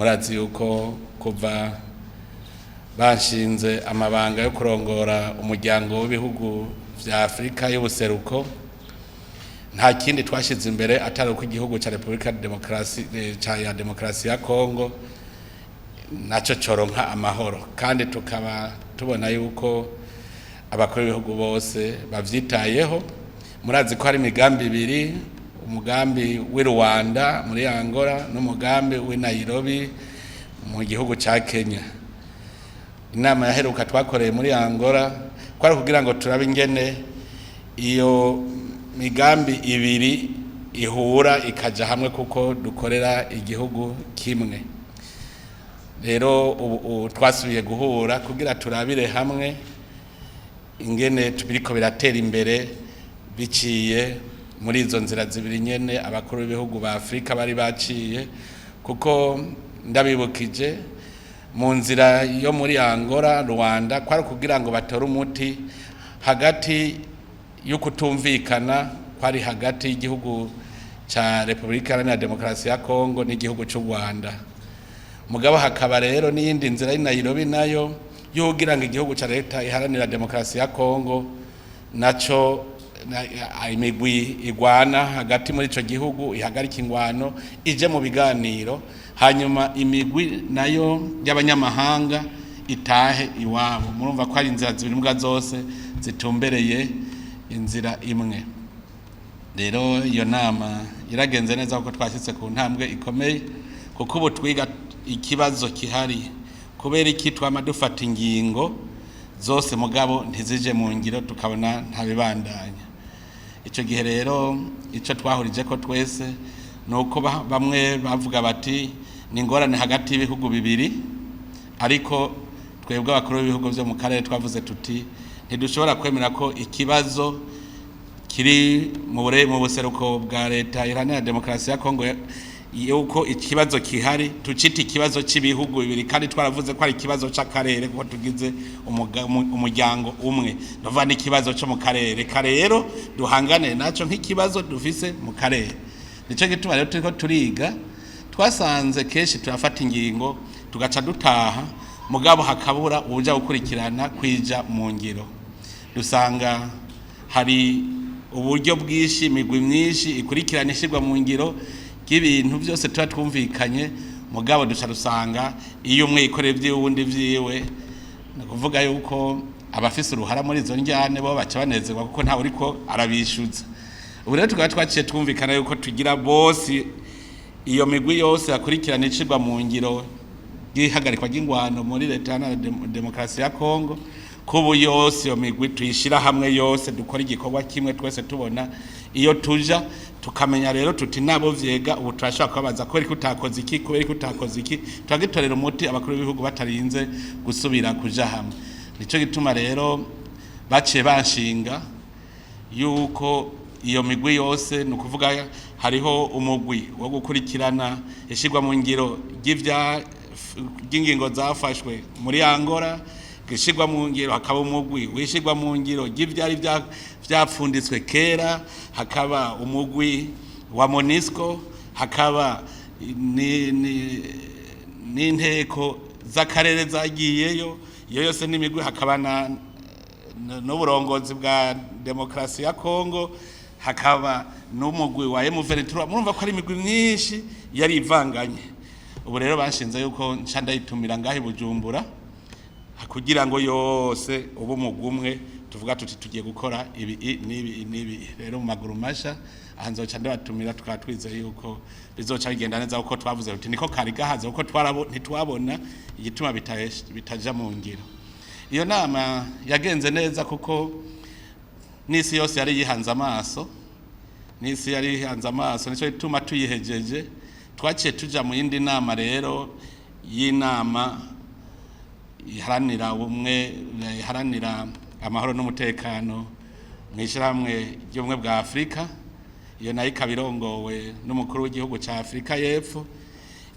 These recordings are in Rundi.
Murazi yuko kuva banshinze amabanga yo kurongora Umuryango w'Ibihugu vya Afurika y'Ubuseruko, nta kindi twashize imbere atari uko igihugu ca Repubulika Demokarasi ca ya Demokarasi ya Kongo naco coronka amahoro, kandi tukaba tubona yuko abakuru b'ibihugu bose bavyitayeho. Murazi ko hari imigambi ibiri: umugambi w'i Rwanda muri Angola n'umugambi w'i Nairobi mu gihugu ca Kenya. Inama yaheruka twakoreye muri Angola kwari kugira ngo turabe ingene iyo migambi ibiri ihura ikaja hamwe, kuko dukorera igihugu kimwe. Rero ubu twasubiye guhura kugira turabire hamwe ingene biriko biratera imbere biciye muri izo nzira zibiri nyene abakuru b'ibihugu ba Afurika bari baciye. Kuko ndabibukije, mu nzira yo muri Angola, Rwanda, kwari kugira ngo batore umuti hagati y'ukutumvikana kwari hagati y'igihugu ca Repubulika Iharanira Demokarasi ya Kongo n'igihugu c'u Rwanda. Mugabo hakaba rero n'iyindi nzira y'i Nairobi nayo y'ukugira ngo igihugu ca Leta Iharanira Demokarasi ya Kongo naco imigwi igwana hagati muri ico gihugu ihagarika ingwano, ije mu biganiro, hanyuma imigwi nayo y'abanyamahanga itahe iwabo. Murumva ko hari inzira zibiri, mbwa zose zitumbereye inzira imwe. Rero iyo nama iragenze neza, kuko twashyitse ku ntambwe ikomeye, kuko ubu twiga ikibazo kihari: kubera iki twama dufata ingingo zose mugabo ntizije mu ngiro, tukabona ntabibandanya? Icyo gihe rero icyo twahurije ko twese ni uko bamwe bavuga bati ni ingorane hagati y'ibihugu bibiri, ariko twebwe abakuru b'ibihugu byo mu karere twavuze tuti ntidushobora kwemera ko ikibazo kiri mu buseruko bwa Leta Iharanira Demokarasi ya Kongo, yuko ikibazo kihari, tucita ikibazo cy'ibihugu bibiri, kandi twaravuze ko ari ikibazo c'akarere, kuko tugize umuryango umwe. Ndavuga n'ikibazo cyo mu karere ka, rero duhangane naco nk'ikibazo dufise mu karere. Nico gituma rero turiko turiga. Twasanze kenshi turafata ingingo tugaca dutaha, mugabo hakabura ubuja gukurikirana kwija mu ngiro. Dusanga hari uburyo bwinshi, imigwi myinshi ikurikirana ishyirwa mu ngiro ry'ibintu byose tuba twumvikanye, mugabo duca dusanga iyo umwe yikoreye iby'iwe, uwundi ibyiwe. Ni ukuvuga yuko abafise uruhara muri izo njyane bo baca banezerwa, kuko ntawe uriko arabishyuza. Ubu rero tukaba twaciye twumvikana yuko tugira bose, iyo migwi yose yakurikirana icirwa mu ngiro ry'ihagarikwa ry'ingwano muri Leta Iharanira Demokarasi ya Kongo, kubu yose iyo migwi tuyishira hamwe yose, dukora igikorwa kimwe twese, tubona iyo tuja, tukamenya rero tuti nabo vyega ubu turashobora kubabaza: kubera ko utakoze iki? Kubera ko utakoze iki? Turagitorera umuti abakuru b'ibihugu batarinze gusubira kuja hamwe. Nico gituma rero baciye banshinga yuko iyo migwi yose, ni ukuvuga hariho umugwi wo gukurikirana ishyirwa mu ngiro ry'ingingo zafashwe muri Angola, ishyirwa mu ngiro, hakaba umugwi wishyirwa mu ngiro ry'ivyari vyapfunditswe kera, hakaba umugwi wa MONUSCO, hakaba n'inteko z'akarere zagiyeyo. Iyo yose n'imigwi, hakaba na n'uburongozi bwa demokarasi ya Kongo, hakaba n'umugwi wa M23. Murumva ko ari imigwi myinshi yari ivanganye. Ubu rero bashinze yuko nca ndayitumira ngaho i Bujumbura, kugira ngo yose ubu umugwi umwe, tuvuga tuti tugiye gukora ibi n'ibi n'ibi. Rero mu maguru masha aha nzoca ndabatumira, tukaba twizeye yuko bizoca bigenda neza, kuko twavuze tuti niko kari gahaze, kuko ntitwabona igituma bitaja mu ngiro. Iyo nama yagenze neza, kuko n'isi yose yari yihanze amaso, n'isi yari yihanze amaso. Nicyo gituma tuyihejeje twaciye tuja mu yindi nama rero, y'inama iharanira ubumwe, iharanira amahoro n'umutekano mu Ishyirahamwe ry'Ubumwe bwa Afurika. Iyo nayo ikaba irongowe n'umukuru w'igihugu cya Afurika y'Epfo.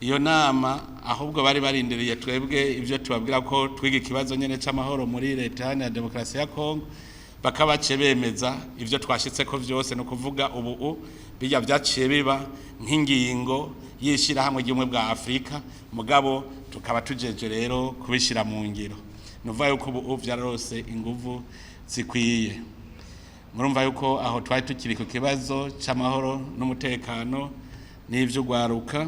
Iyo nama ahubwo bari barindiriye twebwe ibyo tubabwira, ko twiga ikibazo nyene c'amahoro muri Leta Iharanira Demokarasi ya Kongo, bakaba baciye bemeza ivyo twashitse ko vyose. No kuvuga ubu bijya vyaciye biba nk'ingingo. y'ishirahamwe ry'ubumwe bwa Afurika, mugabo tukaba tujeje rero kubishira mu ngiro. Nuvuga yuko ubu vyararose inguvu zikwiye. Murumva yuko aho twari tukiri ku kibazo c'amahoro n'umutekano n'ivy'ugwaruka.